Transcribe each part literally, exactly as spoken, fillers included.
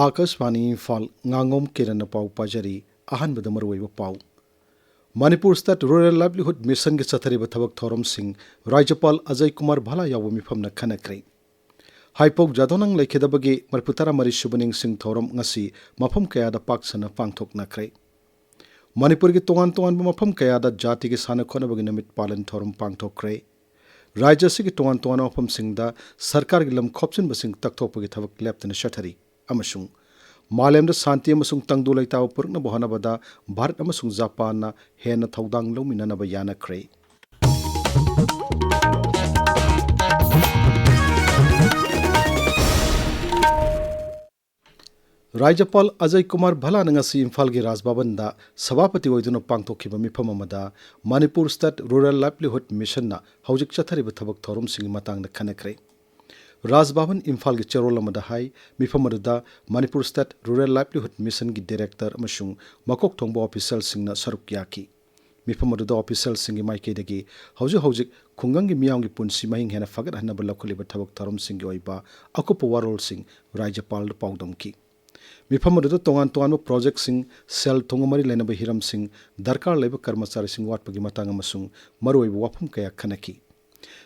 ꯑꯥꯀꯥꯁꯕꯥꯅꯤ ꯏꯝꯐꯥꯜ, ꯉꯥꯉꯣꯝ ꯀꯤꯔꯟꯅ ꯄꯥꯎ ꯄꯥꯖꯔꯤ꯫ ꯑꯍꯥꯟꯕꯗ ꯃꯔꯨꯑꯣꯏꯕ ꯄꯥꯎ꯫ ꯃꯅꯤꯄꯨꯔ ꯁ꯭ꯇꯦꯠ ꯔꯨꯔꯦꯜ ꯂꯥꯏꯚꯂꯤꯍꯨꯗ ꯃꯤꯁꯟꯒꯤ ꯆꯠꯊꯔꯤꯕ ꯊꯕꯛ ꯊꯧꯔꯝꯁꯤꯡ ꯔꯥꯖ꯭ꯌꯄꯥꯜ ꯑꯖꯌ ꯀꯨꯃꯥꯔ ꯚꯂꯥ ꯌꯥꯎꯕ ꯃꯤꯐꯝꯅ ꯈꯟꯅꯈ꯭ꯔꯦ꯫ ꯍꯥꯏꯄꯣꯛ ꯖꯥꯗꯣꯅꯪ ꯂꯩꯈꯤꯗꯕꯒꯤ ꯃꯔꯤꯐꯨ ꯇꯔꯥꯃꯔꯤ ꯁꯨꯕ ꯅꯤꯡꯁꯤꯡ ꯊꯧꯔꯝ ꯉꯁꯤ ꯃꯐꯝ ꯀꯌꯥꯗ ꯄꯥꯛ ꯁꯟꯅ ꯄꯥꯡꯊꯣꯛꯅꯈ꯭ꯔꯦ꯫ ꯃꯅꯤꯄꯨꯔꯒꯤ ꯇꯣꯉꯥꯟ ꯇꯣꯉꯥꯟꯕ ꯃꯐꯝ ꯀꯌꯥꯗ ꯖꯥꯇꯤꯒꯤ ꯁꯥꯟꯅ ꯈꯣꯠꯅꯕꯒꯤ ꯅꯨꯃꯤꯠ ꯄꯥꯂꯟ ꯊꯧꯔꯝ ꯄꯥꯡꯊꯣꯛꯈ꯭ꯔꯦ꯫ ꯔꯥꯖ꯭ꯌ ꯑꯁꯤꯒꯤ ꯇꯣꯉꯥꯟ ꯇꯣꯉꯥꯟꯕ ꯃꯐꯝꯁꯤꯡꯗ ꯁꯔꯀꯥꯔꯒꯤ ꯂꯝ ꯈꯣꯞꯆꯤꯟꯕꯁꯤꯡ ꯇꯛꯊꯣꯛꯄꯒꯤ ꯊꯕꯛ ꯂꯦꯞꯇꯅ ꯆꯠꯊꯔꯤ ꯑꯃꯁꯨꯡ ꯃꯥꯂꯦꯝꯗ ꯁꯥꯟꯇꯤ ꯑꯃꯁꯨꯡ ꯇꯪꯗꯨ ꯂꯩꯇꯥꯕ ꯄꯨꯔꯛꯅꯕ ꯍꯣꯠꯅꯕꯗ ꯚꯥꯔꯠ ꯑꯃꯁꯨꯡ ꯖꯄꯥꯟꯅ ꯍꯦꯟꯅ ꯊꯧꯗꯥꯡ ꯂꯧꯃꯤꯟꯅꯅꯕ ꯌꯥꯅꯈ꯭ꯔꯦ꯫ ꯔꯥꯖ꯭ꯌꯄꯥꯜ ꯑꯖꯌ ꯀꯨꯃꯥꯔ ꯚꯂꯥꯅ ꯉꯁꯤ ꯏꯝꯐꯥꯜꯒꯤ ꯔꯥꯖ ꯚꯕꯟꯗ ꯁꯚꯥꯄꯇꯤ ꯑꯣꯏꯗꯨꯅ ꯄꯥꯡꯊꯣꯛꯈꯤꯕ ꯃꯤꯐꯝ ꯑꯃꯗ ꯃꯅꯤꯄꯨꯔ ꯁ꯭ꯇꯦꯠ ꯔꯨꯔꯦꯜ ꯂꯥꯏꯚꯂꯤꯍꯨꯗ ꯃꯤꯁꯟꯅ ꯍꯧꯖꯤꯛ ꯆꯠꯊꯔꯤꯕ ꯊꯕꯛ ꯊꯧꯔꯝꯁꯤꯡꯒꯤ ꯃꯇꯥꯡꯗ ꯈꯟꯅꯈ꯭ꯔꯦ꯫ ꯔꯥꯖ ꯚꯕꯟ ꯏꯝꯐꯥꯜꯒꯤ ꯆꯦꯔꯣꯜ ꯑꯃꯗ ꯍꯥꯏ, ꯃꯤꯐꯝ ꯑꯗꯨꯗ ꯃꯅꯤꯄꯨꯔ ꯁ꯭ꯇꯦꯠ ꯔꯨꯔꯦꯜ ꯂꯥꯏꯚꯂꯤꯍꯨꯗ ꯃꯤꯁꯟꯒꯤ ꯗꯤꯔꯦꯛꯇꯔ ꯑꯃꯁꯨꯡ ꯃꯀꯣꯛ ꯊꯣꯡꯕ ꯑꯣꯐꯤꯁꯤꯌꯦꯜꯁꯤꯡꯅ ꯁꯔꯨꯛ ꯌꯥꯈꯤ꯫ ꯃꯤꯐꯝ ꯑꯗꯨꯗ ꯑꯣꯐꯤꯁꯤꯌꯦꯜꯁꯤꯡꯒꯤ ꯃꯥꯏꯀꯩꯗꯒꯤ ꯍꯧꯖꯤꯛ ꯍꯧꯖꯤꯛ ꯈꯨꯡꯒꯪꯒꯤ ꯃꯤꯌꯥꯝꯒꯤ ꯄꯨꯟꯁꯤ ꯃꯍꯤꯡ ꯍꯦꯟꯅ ꯐꯒꯠꯍꯟꯅꯕ ꯂꯧꯈꯠꯂꯤꯕ ꯊꯕꯛ ꯊꯧꯔꯝꯁꯤꯡꯒꯤ ꯑꯣꯏꯕ ꯑꯀꯨꯞꯄ ꯋꯥꯔꯣꯜꯁꯤꯡ ꯔꯥꯖ꯭ꯌꯄꯥꯜꯗ ꯄꯥꯎꯗꯝꯈꯤ꯫ ꯃꯤꯐꯝ ꯑꯗꯨꯗ ꯇꯣꯉꯥꯟ ꯇꯣꯉꯥꯟꯕ ꯄ꯭ꯔꯣꯖꯦꯛꯁꯤꯡ, ꯁꯦꯜ ꯊꯨꯝꯒ ꯃꯔꯤ ꯂꯩꯅꯕ ꯍꯤꯔꯝꯁꯤꯡ, ꯗꯔꯀꯥꯔ ꯂꯩꯕ ꯀꯔꯃꯆꯥꯔꯤꯁꯤꯡ ꯋꯥꯠꯄꯒꯤ ꯃꯇꯥꯡ ꯑꯃꯁꯨꯡ ꯃꯔꯨꯑꯣꯏꯕ ꯋꯥꯐꯝ ꯀꯌꯥ ꯈꯟꯅꯈꯤ꯫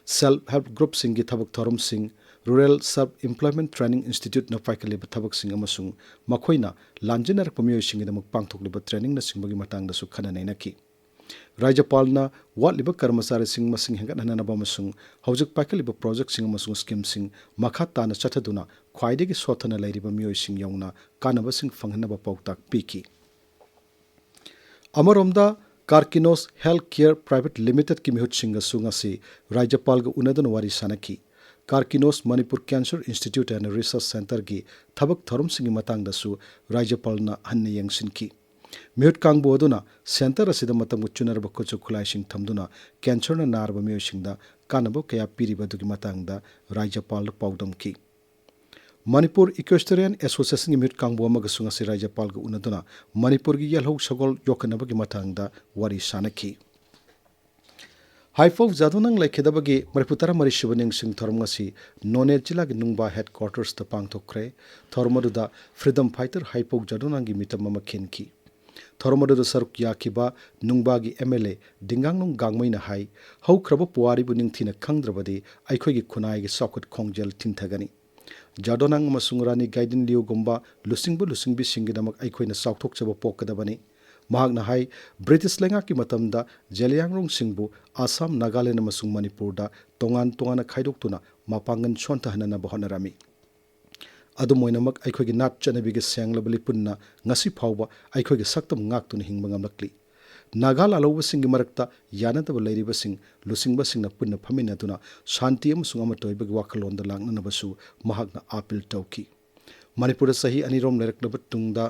ꯁꯦꯜꯐ ꯍꯦꯜꯞ ꯒ꯭ꯔꯨꯞꯁꯤꯡꯒꯤ ꯊꯕꯛ ꯊꯧꯔꯝꯁꯤꯡ, ꯔꯨꯔꯦꯜ ꯁꯦꯜꯐ ꯏꯝꯄ꯭ꯂꯣꯏꯃꯦꯟꯠ ꯇ꯭ꯔꯦꯅꯤꯡ ꯏꯟꯁꯇꯤꯇ꯭ꯌꯨꯠꯅ ꯄꯥꯏꯈꯠꯂꯤꯕ ꯊꯕꯛꯁꯤꯡ ꯑꯃꯁꯨꯡ ꯃꯈꯣꯏꯅ ꯂꯥꯟꯖꯦꯟꯅꯔꯛꯄ ꯃꯤꯑꯣꯏꯁꯤꯡꯒꯤꯗꯃꯛ ꯄꯥꯡꯊꯣꯛꯂꯤꯕ ꯇ꯭ꯔꯦꯅꯤꯡꯅꯆꯤꯡꯕꯒꯤ ꯃꯇꯥꯡꯗꯁꯨ ꯈꯟꯅ ꯅꯩꯅꯈꯤ꯫ ꯔꯥꯖ꯭ꯌꯄꯥꯜꯅ ꯋꯥꯠꯂꯤꯕ ꯀꯔꯃꯆꯥꯔꯤꯁꯤꯡ ꯃꯁꯤꯡ ꯍꯦꯟꯒꯠꯍꯟꯅꯅꯕ ꯑꯃꯁꯨꯡ ꯍꯧꯖꯤꯛ ꯄꯥꯏꯈꯠꯂꯤꯕ ꯄ꯭ꯔꯣꯖꯦꯛꯁꯤꯡ ꯑꯃꯁꯨꯡ ꯁ꯭ꯀꯤꯝꯁꯤꯡ ꯃꯈꯥ ꯇꯥꯅ ꯆꯠꯊꯗꯨꯅ ꯈ꯭ꯋꯥꯏꯗꯒꯤ ꯁꯣꯠꯊꯅ ꯂꯩꯔꯤꯕ ꯃꯤꯑꯣꯏꯁꯤꯡ ꯌꯧꯅ ꯀꯥꯟꯅꯕꯁꯤꯡ ꯐꯪꯍꯟꯅꯕ ꯄꯥꯎꯇꯥꯛ ꯄꯤꯈꯤ꯫ ꯑꯃꯔꯣꯝꯗ, ꯀꯥꯔꯀꯤꯅꯣꯁ ꯍꯦꯜꯊ ꯀꯦꯌꯔ ꯄ꯭ꯔꯥꯏꯚꯦꯠ ꯂꯤꯃꯤꯇꯦꯗꯀꯤ ꯃꯤꯍꯨꯠꯁꯤꯡꯒꯁꯨ ꯉꯁꯤ ꯔꯥꯖ꯭ꯌꯄꯥꯜꯒ ꯎꯅꯗꯨꯅ ꯋꯥꯔꯤ ꯁꯥꯅꯈꯤ꯫ Karkinos Manipur cancer institute and research ꯁꯦꯟꯇꯔꯒꯤ ꯊꯕꯛ ꯊꯧꯔꯝꯁꯤꯡꯒꯤ ꯃꯇꯥꯡꯗꯁꯨ ꯔꯥꯖ꯭ꯌꯄꯥꯜꯅ ꯍꯟꯅ ꯌꯦꯡꯁꯤꯟꯈꯤ꯫ ꯃꯤꯍꯨꯠ ꯀꯥꯡꯕꯨ ꯑꯗꯨꯅ ꯁꯦꯟꯇꯔ ꯑꯁꯤꯗ ꯃꯇꯝꯒ ꯆꯨꯅꯔꯕ ꯈꯨꯠꯁꯨ ꯈꯨꯠꯂꯥꯏꯁꯤꯡ ꯊꯝꯗꯨꯅ ꯀꯦꯟꯁꯔꯅ ꯅꯥꯔꯕ ꯃꯤꯑꯣꯏꯁꯤꯡꯗ ꯀꯥꯟꯅꯕ ꯀꯌꯥ ꯄꯤꯔꯤꯕ ꯑꯗꯨꯒꯤ ꯃꯇꯥꯡꯗ ꯔꯥꯖ꯭ꯌꯄꯥꯜꯗ ꯄꯥꯎꯗꯝꯈꯤ꯫ ꯃꯅꯤꯄꯨꯔ ꯏꯀ꯭ꯋꯦꯁꯇꯔꯤꯌꯥꯟ ꯑꯦꯁꯣꯁꯤꯌꯦꯁꯟꯒꯤ ꯃꯤꯍꯨꯠ ꯀꯥꯡꯕꯨ ꯑꯃꯒꯁꯨ ꯉꯁꯤ ꯔꯥꯖ꯭ꯌꯄꯥꯜꯒ ꯎꯅꯗꯨꯅ ꯃꯅꯤꯄꯨꯔꯒꯤ ꯌꯦꯜꯍꯧ ꯁꯒꯣꯜ ꯌꯣꯛꯈꯠꯅꯕꯒꯤ ꯃꯇꯥꯡꯗ ꯋꯥꯔꯤ ꯁꯥꯅꯈꯤ꯫ ꯍꯥꯏꯄꯧ ꯖꯥꯗꯣꯅꯥꯡ ꯂꯩꯈꯤꯗꯕꯒꯤ ꯃꯔꯤꯐꯨ ꯇꯔꯥꯃꯔꯤ ꯁꯨꯕ ꯅꯤꯡꯁꯤꯡ ꯊꯧꯔꯝ ꯉꯁꯤ ꯅꯣꯅꯦ ꯖꯤꯂꯥꯒꯤ ꯅꯨꯡꯕꯥ ꯍꯦꯗꯀ꯭ꯋꯥꯇꯔꯁꯇ ꯄꯥꯡꯊꯣꯛꯈ꯭ꯔꯦ꯫ ꯊꯧꯔꯝ ꯑꯗꯨꯗ ꯐ꯭ꯔꯤꯗꯝ ꯐꯥꯏꯇꯔ ꯍꯥꯏꯄꯧ ꯖꯥꯗꯣꯅꯥꯡꯒꯤ ꯃꯤꯇꯝ ꯑꯃ ꯈꯤꯟꯈꯤ꯫ ꯊꯧꯔꯝ ꯑꯗꯨꯗ ꯁꯔꯨꯛ ꯌꯥꯈꯤꯕ ꯅꯨꯡꯕꯥꯒꯤ ꯑꯦꯝ ꯑꯦꯜ ꯑꯦ ꯗꯤꯡꯒꯥꯡꯅꯨꯡ ꯒꯥꯡꯃꯩꯅ ꯍꯥꯏ, ꯍꯧꯈ꯭ꯔꯕ ꯄꯨꯋꯥꯔꯤꯕꯨ ꯅꯤꯡꯊꯤꯅ ꯈꯪꯗ꯭ꯔꯕꯗꯤ ꯑꯩꯈꯣꯏꯒꯤ ꯈꯨꯟꯅꯥꯏꯒꯤ ꯆꯥꯎꯈꯠ ꯈꯣꯡꯖꯦꯜ ꯊꯤꯟꯊꯒꯅꯤ꯫ ꯖꯥꯗꯣꯅꯥꯡ ꯑꯃꯁꯨꯡ ꯔꯥꯅꯤ ꯒꯥꯏꯗꯤꯟ ꯂꯤꯌꯨꯒꯨꯝꯕ ꯂꯨꯆꯤꯡꯕ ꯂꯨꯆꯤꯡꯕꯤꯁꯤꯡꯒꯤꯗꯃꯛ ꯑꯩꯈꯣꯏꯅ ꯆꯥꯎꯊꯣꯛꯆꯕ ꯄꯣꯛꯀꯗꯕꯅꯤ꯫ ꯃꯍꯥꯛꯅ ꯍꯥꯏ, ꯕ꯭ꯔꯤꯇꯤꯁ ꯂꯩꯉꯥꯛꯀꯤ ꯃꯇꯝꯗ ꯖꯦꯂꯤꯌꯥꯡꯔꯣꯡꯁꯤꯡꯕꯨ ꯑꯁꯥꯝ, ꯅꯥꯒꯥꯂꯦꯟ ꯑꯃꯁꯨꯡ ꯃꯅꯤꯄꯨꯔꯗ ꯇꯣꯉꯥꯟ ꯇꯣꯉꯥꯟꯅ ꯈꯥꯏꯗꯣꯛꯇꯨꯅ ꯃꯄꯥꯡꯒꯜ ꯁꯣꯟꯊꯍꯟꯅꯅꯕ ꯍꯣꯠꯅꯔꯝꯃꯤ꯫ ꯑꯗꯨꯝ ꯑꯣꯏꯅꯃꯛ, ꯑꯩꯈꯣꯏꯒꯤ ꯅꯥꯠ ꯆꯠꯅꯕꯤꯒꯤ ꯁꯦꯡꯂꯕ ꯂꯤꯄꯨꯟꯅ ꯉꯁꯤ ꯐꯥꯎꯕ ꯑꯩꯈꯣꯏꯒꯤ ꯁꯛꯇꯝ ꯉꯥꯛꯇꯨꯅ ꯍꯤꯡꯕ ꯉꯝꯂꯛꯂꯤ꯫ ꯅꯥꯒꯥ ꯂꯥꯜꯍꯧꯕꯁꯤꯡꯒꯤ ꯃꯔꯛꯇ ꯌꯥꯅꯗꯕ ꯂꯩꯔꯤꯕꯁꯤꯡ ꯂꯨꯆꯤꯡꯕꯁꯤꯡꯅ ꯄꯨꯟꯅ ꯐꯝꯃꯤꯟꯅꯗꯨꯅ ꯁꯥꯟꯇꯤ ꯑꯃꯁꯨꯡ ꯑꯃꯠꯇ ꯑꯣꯏꯕꯒꯤ ꯋꯥꯈꯜꯂꯣꯟꯗ ꯂꯥꯛꯅꯅꯕꯁꯨ ꯃꯍꯥꯛꯅ ꯑꯥꯄꯤꯜ ꯇꯧꯈꯤ꯫ ꯃꯅꯤꯄꯨꯔꯗ ꯆꯍꯤ ꯑꯅꯤꯔꯣꯝ ꯂꯩꯔꯛꯂꯕ ꯇꯨꯡꯗ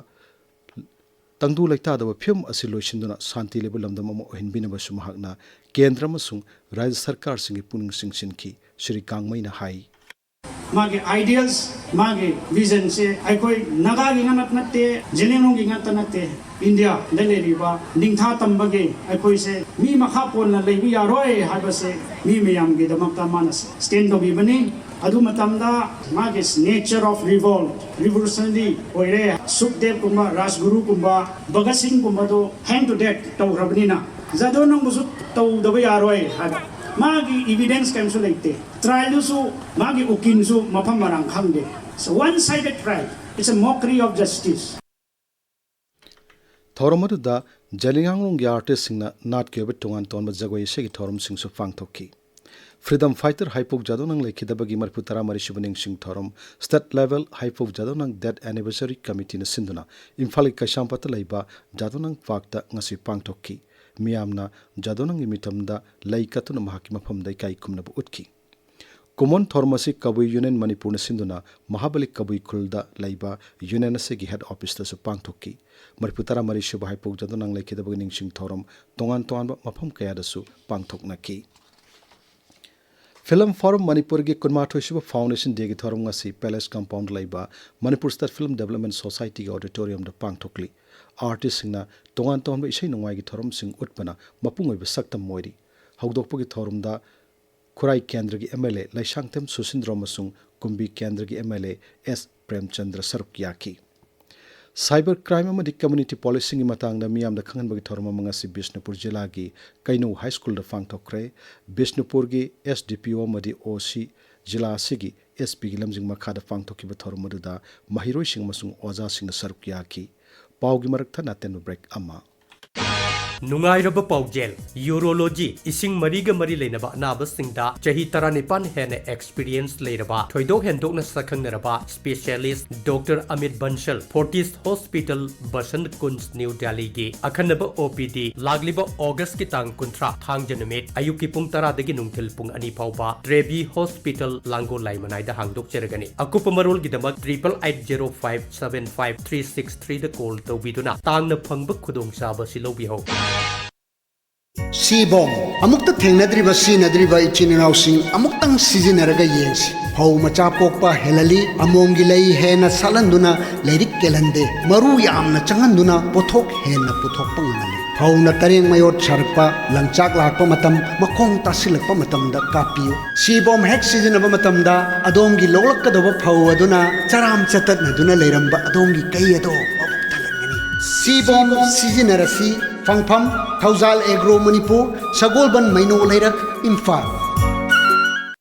ꯇꯪꯗꯨ ꯂꯩꯇꯥꯗꯕ ꯐꯤꯕꯝ ꯑꯁꯤ ꯂꯣꯏꯁꯤꯟꯗꯨꯅ ꯁꯥꯟꯇꯤ ꯂꯩꯕ ꯂꯝꯗꯝ ꯑꯃ ꯑꯣꯏꯍꯟꯕꯤꯅꯕꯁꯨ ꯃꯍꯥꯛꯅ ꯀꯦꯟꯗ꯭ꯔ ꯑꯃꯁꯨꯡ ꯔꯥꯖ꯭ꯌ ꯁꯔꯀꯥꯔꯁꯤꯡꯒꯤ ꯄꯨꯛꯅꯤꯡ ꯆꯤꯡꯁꯤꯟꯈꯤ꯫ ꯁ꯭ꯔꯤ ꯒꯥꯡꯃꯩꯅ ꯍꯥꯏ꯫ ꯃꯥꯒꯤ ideals, ꯃꯥꯒꯤ visionꯁꯦ ꯑꯩꯈꯣꯏ ꯅꯥꯒꯥꯒꯤ ꯉꯥꯛ ꯅꯠꯇꯦ, ꯖꯦꯂꯤꯌꯥꯡꯔꯣꯡꯒꯤ ꯉꯥꯛꯇ ꯅꯠꯇꯦ, ꯏꯟꯗꯤꯌꯥꯗ ꯂꯩꯔꯤꯕ ꯅꯤꯡꯊꯥ ꯇꯝꯕꯒꯤ ꯑꯩꯈꯣꯏꯁꯦ ꯃꯤ ꯃꯈꯥ ꯄꯣꯟꯅ ꯂꯩꯕ ꯌꯥꯔꯣꯏ ꯍꯥꯏꯕꯁꯦ ꯃꯤ ꯃꯌꯥꯝꯒꯤꯗꯃꯛꯇ ꯃꯥꯅ stand ꯇꯧꯕꯤꯕꯅꯤ꯫ ꯑꯗꯨ ꯃꯇꯝꯗ ꯃꯥꯒꯤ nature of revolt, revolutionary ꯑꯣꯏꯔꯦ꯫ ꯁꯨꯈꯗꯦꯕꯀꯨꯝꯕ, ꯔꯥꯖꯒꯨꯔꯨꯒꯨꯝꯕ, ꯚꯒꯠ ꯁꯤꯡꯒꯨꯝꯕꯗꯣ hand to death ꯇꯧꯈ꯭ꯔꯕꯅꯤꯅ, ꯖꯥꯗꯣꯅꯥꯡꯕꯨꯁꯨ ꯇꯧꯗꯕ ꯌꯥꯔꯣꯏ ꯍꯥꯏꯕ ꯃꯥꯒꯤ evidence ꯀꯔꯤꯝꯁꯨ ꯂꯩꯇꯦ꯫ Trialꯗꯨꯁꯨ ꯃꯥꯒꯤ ꯎꯀꯤꯜꯁꯨ ꯃꯐꯝ ꯃꯔꯥꯡ ꯈꯪꯗꯦ꯫ It's a one sided trial. It's a mockery of justice. ꯊꯧꯔꯝ ꯑꯗꯨꯗ ꯖꯦꯂꯤꯌꯥꯡꯔꯣꯡꯒꯤ artistꯁꯤꯡꯅ ꯅꯥꯠꯀꯤ ꯑꯣꯏꯕ ꯇꯣꯉꯥꯟ ꯇꯣꯉꯥꯟꯕ ꯖꯒꯣꯏ ꯏꯁꯩꯒꯤ ꯊꯧꯔꯝꯁꯤꯡꯁꯨ ꯄꯥꯡꯊꯣꯛꯈꯤ꯫ Freedom fighter ꯍꯥꯏꯄꯣꯛ ꯖꯥꯗꯣꯅꯥꯡ ꯂꯩꯈꯤꯗꯕꯒꯤ ꯃꯔꯤꯐꯨ ꯇꯔꯥꯃꯔꯤ ꯁꯨꯕ ꯅꯤꯡꯁꯤꯡ ꯊꯧꯔꯝ State Level ꯍꯥꯏꯄꯣꯛ ꯖꯥꯗꯣꯅꯥꯡ Death Anniversary Committeeꯅ ꯁꯤꯟꯗꯨꯅ ꯏꯝꯐꯥꯜꯒꯤ ꯀꯩꯁꯥꯝꯄꯥꯠꯇ ꯂꯩꯕ ꯖꯥꯗꯣꯅꯥꯡ Parkꯇ ꯉꯁꯤ ꯄꯥꯡꯊꯣꯛꯈꯤ꯫ ꯃꯤꯌꯥꯝꯅ ꯖꯥꯗꯣꯅꯥꯡꯒꯤ ꯃꯤꯇꯝꯗ ꯂꯩ ꯀꯠꯇꯨꯅ ꯃꯍꯥꯛꯀꯤ ꯃꯐꯝꯗ ꯏꯀꯥꯏ ꯈꯨꯝꯅꯕ ꯎꯠꯈꯤ꯫ ꯀꯨꯝꯑꯣꯟ ꯊꯧꯔꯝ ꯑꯁꯤ ꯀꯕꯨꯏ ꯌꯨꯅꯤꯌꯟ ꯃꯅꯤꯄꯨꯔꯅ ꯁꯤꯟꯗꯨꯅ ꯃꯍꯥꯕꯂꯤ ꯀꯕꯨꯏ ꯈꯨꯜꯗ ꯂꯩꯕ ꯌꯨꯅꯤꯌꯟ ꯑꯁꯤꯒꯤ head officeꯇꯁꯨ ꯄꯥꯡꯊꯣꯛꯈꯤ꯫ ꯃꯔꯤꯐꯨ ꯇꯔꯥꯃꯔꯤ ꯁꯨꯕ ꯍꯥꯏꯄꯣꯛ ꯖꯥꯗꯣꯅꯥꯡ ꯂꯩꯈꯤꯗꯕꯒꯤ ꯅꯤꯡꯁꯤꯡ ꯊꯧꯔꯝ ꯇꯣꯉꯥꯟ ꯇꯣꯉꯥꯟꯕ ꯃꯐꯝ ꯀꯌꯥꯗꯁꯨ ꯄꯥꯡꯊꯣꯛꯅꯈꯤ꯫ Film Forum ꯃꯅꯤꯄꯨꯔꯒꯤ ꯀꯨꯟꯃꯥꯊꯣꯏ ꯁꯨꯕ Foundation Dayꯒꯤ ꯊꯧꯔꯝ ꯉꯁꯤ Palace Compound ꯂꯩꯕ Manipur State Film Development Societyꯒꯤ auditoriumꯗ ꯄꯥꯡꯊꯣꯛꯂꯤ꯫ Artistꯁꯤꯡꯅ ꯇꯣꯉꯥꯟ ꯇꯣꯉꯥꯟꯕ ꯏꯁꯩ ꯅꯣꯡꯃꯥꯏꯒꯤ ꯊꯧꯔꯝꯁꯤꯡ ꯎꯠꯄꯅ ꯃꯄꯨꯡ ꯑꯣꯏꯕ ꯁꯛꯇꯝ ꯑꯣꯏꯔꯤ꯫ ꯍꯧꯗꯣꯛꯄꯒꯤ ꯊꯧꯔꯝꯗ ꯈꯨꯔꯥꯏ ꯀꯦꯟꯗ꯭ꯔꯒꯤ ꯑꯦꯝ ꯑꯦꯜ ꯑꯦ ꯂꯩꯁꯥꯡꯊꯦꯝ ꯁꯨꯁꯤꯟꯗ꯭ꯔꯣ ꯑꯃꯁꯨꯡ ꯀꯨꯝꯕꯤ ꯀꯦꯟꯗ꯭ꯔꯒꯤ M L A S Premchandra ꯁꯔꯨꯛ ꯌꯥꯈꯤ꯫ ꯁꯥꯏꯕꯔ ꯀ꯭ꯔꯥꯏꯝ ꯑꯃꯗꯤ ꯀꯝꯃ꯭ꯌꯨꯅꯤꯇꯤ ꯄꯣꯂꯤꯁꯤꯡꯒꯤ ꯃꯇꯥꯡꯗ ꯃꯤꯌꯥꯝꯗ ꯈꯪꯍꯟꯕꯒꯤ ꯊꯧꯔꯝ ꯑꯃ ꯉꯁꯤ ꯕꯤꯁꯅꯨꯄꯨꯔ ꯖꯤꯂꯥꯒꯤ ꯀꯩꯅꯧ ꯍꯥꯏ ꯁ꯭ꯀꯨꯜꯗ ꯄꯥꯡꯊꯣꯛꯈ꯭ꯔꯦ꯫ ꯕꯤꯁꯅꯨꯄꯨꯔꯒꯤ ꯑꯦꯁ ꯗꯤ ꯄꯤ ꯑꯣ ꯑꯃꯗꯤ ꯑꯣ ꯁꯤ, ꯖꯤꯂꯥ ꯑꯁꯤꯒꯤ ꯑꯦꯁ ꯄꯤꯒꯤ ꯂꯝꯖꯤꯡ ꯃꯈꯥꯗ ꯄꯥꯡꯊꯣꯛꯈꯤꯕ ꯊꯧꯔꯝ ꯑꯗꯨꯗ ꯃꯍꯩꯔꯣꯏꯁꯤꯡ ꯑꯃꯁꯨꯡ ꯑꯣꯖꯥꯁꯤꯡꯅ ꯁꯔꯨꯛ ꯌꯥꯈꯤ꯫ ꯄꯥꯎꯒꯤ ꯃꯔꯛ ꯊꯠꯅ ꯑꯇꯦꯟꯕ ꯕ꯭ꯔꯦꯛ ꯑꯃ꯫ ꯅꯨꯡꯉꯥꯏꯔꯕ ꯄꯥꯎꯖꯦꯜ, ꯌꯨꯔꯣꯂꯣꯖꯤ, ꯏꯁꯤꯡ ꯃꯔꯤꯒ ꯃꯔꯤ ꯂꯩꯅꯕ ꯑꯅꯥꯕꯁꯤꯡꯗ ꯆꯍꯤ ꯇꯔꯥꯅꯤꯄꯥꯟ ꯍꯦꯟꯅ ꯑꯦꯛꯁꯄꯤꯔꯤꯌꯦꯟꯁ ꯂꯩꯔꯕ, ꯊꯣꯏꯗꯣꯛ ꯍꯦꯟꯗꯣꯛꯅ ꯁꯛꯈꯪꯅꯔꯕ specialist doctor Amit Bansal, Fortis hospital, Vasant Kunj, new ꯗꯦꯜꯂꯤꯒꯤ ꯑꯈꯟꯅꯕ ꯑꯣ ꯄꯤ ꯗꯤ ꯂꯥꯛꯂꯤꯕ ꯑꯣꯒꯁꯀꯤ ꯇꯥꯡ ꯀꯨꯟꯊ꯭ꯔꯥ, ꯊꯥꯡꯖ ꯅꯨꯃꯤꯠ, ꯑꯌꯨꯛꯀꯤ ꯄꯨꯡ ꯇꯔꯥꯗꯒꯤ ꯅꯨꯡꯊꯤꯜ ꯄꯨꯡ ꯑꯅꯤ ꯐꯥꯎꯕ ꯇ꯭ꯔꯦꯕꯤ ꯍꯣꯁꯄꯤꯇꯥꯜ, ꯂꯥꯡꯒꯣꯜ ꯂꯥꯏꯃꯅꯥꯏꯗ ꯍꯥꯡꯗꯣꯛꯆꯔꯒꯅꯤ꯫ ꯑꯀꯨꯞꯄ ꯃꯔꯣꯜꯒꯤꯗꯃꯛ triple eight zero five seven five three six three ꯗ ꯀꯣꯜ ꯇꯧꯕꯤꯗꯨꯅ ꯇꯥꯡꯅ ꯐꯪꯕ ꯈꯨꯗꯣꯡꯆꯥꯕ ꯑꯁꯤ ꯂꯧꯕꯤꯍꯧ꯫ ꯁꯤꯕꯣꯝ, ꯑꯃꯨꯛꯇ ꯊꯦꯡꯅꯗ꯭ꯔꯤꯕ ꯁꯤꯖꯤꯟꯅꯗ꯭ꯔꯤꯕ ꯏꯆꯤꯟ ꯏꯅꯥꯎꯁꯤꯡ ꯑꯃꯨꯛꯇꯪ ꯁꯤꯖꯤꯟꯅꯔꯒ ꯌꯦꯡꯁꯤ꯫ ꯐꯧ ꯃꯆꯥ ꯄꯣꯛꯄ ꯍꯦꯜꯍꯜꯂꯤ, ꯑꯃꯣꯝꯒꯤ ꯂꯩ ꯍꯦꯟꯅ ꯁꯥꯠꯍꯟꯗꯨꯅ ꯂꯩꯔꯤꯛ ꯀꯦꯜꯍꯟꯗꯦ, ꯃꯔꯨ ꯌꯥꯝꯅ ꯆꯪꯍꯟꯗꯨꯅ ꯄꯣꯠꯊꯣꯛ ꯍꯦꯟꯅ ꯄꯨꯊꯣꯛꯄ ꯉꯝꯍꯜꯂꯤ꯫ ꯐꯧꯅ ꯇꯔꯦꯡ ꯃꯌꯣꯠ ꯁꯥꯔꯛꯄ, ꯂꯪꯆꯥꯛ ꯂꯥꯛꯄ ꯃꯇꯝ, ꯃꯈꯣꯡ ꯇꯥꯁꯤꯜꯂꯛꯄ ꯃꯇꯝꯗ ꯀꯥꯞꯄꯤꯌꯨ꯫ ꯁꯤꯕꯣꯝ ꯍꯦꯛ ꯁꯤꯖꯤꯟꯅꯕ ꯃꯇꯝꯗ ꯑꯗꯣꯝꯒꯤ ꯂꯣꯛꯂꯛꯀꯗꯧꯕ ꯐꯧ ꯑꯗꯨꯅ ꯆꯔꯥꯝ ꯆꯇꯠꯅꯗꯨꯅ ꯂꯩꯔꯝꯕ ꯑꯗꯣꯝꯒꯤ ꯀꯩ ꯑꯗꯣ ꯃꯕꯨꯛ ꯊꯜꯍꯟꯒꯅꯤ꯫ ꯁꯤꯕꯣꯝ ꯁꯤꯖꯤꯟꯅꯔꯁꯤ꯫ ꯐꯪꯐꯝ, ꯊꯧꯖꯥꯜ ꯑꯦꯒ꯭ꯔꯣ ꯃꯅꯤꯄꯨꯔ, ꯁꯒꯣꯜꯕꯟ ꯃꯩꯅꯣ ꯂꯩꯔꯛ, ꯏꯝꯐꯥꯜ꯫